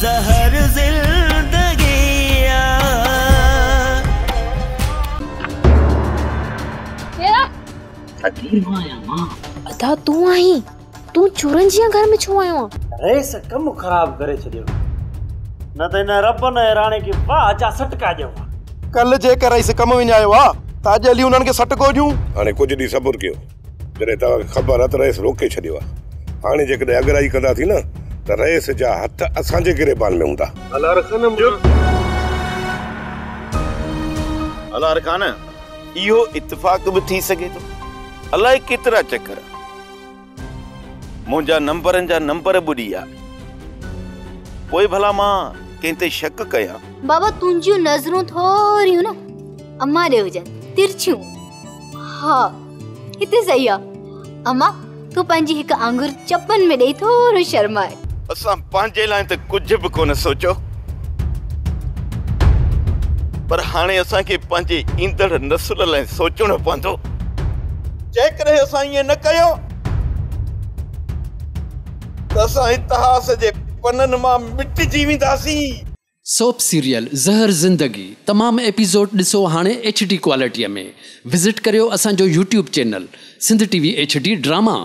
ज़हर ज़िंदगी आ। अदा तूं आहीं, तूं चोरनि जीअं घर में छो आयो आहीं? रईस कमु ख़राब करे छॾियो, न त हिन रबन ऐं राणे खे वाह जा सटका ॾियूं। कल जेकर रईस कमु विञायो आहे त अॼु हली उन्हनि खे सटको ॾियूं। हाणे कुझु ॾींहुं सब्र कयो, जॾहिं तव्हांखे ख़बर आहे त रईस रोके छॾियो आहे। हाणे जेकॾहिं अगराई कंदासीं न त रईस जा हथ असांजे गिरेबान में हूंदा। अलार खान, इहो इत्तिफ़ाक़ बि थी सघे थो। अलाए केतिरा चक्कर, मुंहिंजा नंबरनि जा नंबर ॿुॾी विया, पोइ भला मां कंहिं ते शक कयां? बाबा तुंहिंजूं नज़रूं थोरियूं न अम्मा ॾे हुजनि, तिरछियूं। हा हिते सही आहे। अम्मा तूं पंहिंजी हिकु आङुर चपनि में ॾेई थोरो शर्माए। असां पंहिंजे लाइ त कुझु बि कोन सोचियो, पर हाणे असांखे पंहिंजे ईंदड़ नस्ल लाइ सोचणो पवंदो। जेकॾहिं असां ईअं न कयो त असां इतिहास जे पननि मां मिटिजी वेंदासीं। सोप सीरियल ज़हर ज़िंदगी तमाम एपिसोड ॾिसो हाणे HD क्वालिटीअ में। विज़िट करियो असांजो YouTube channel Sindh TV HD drama.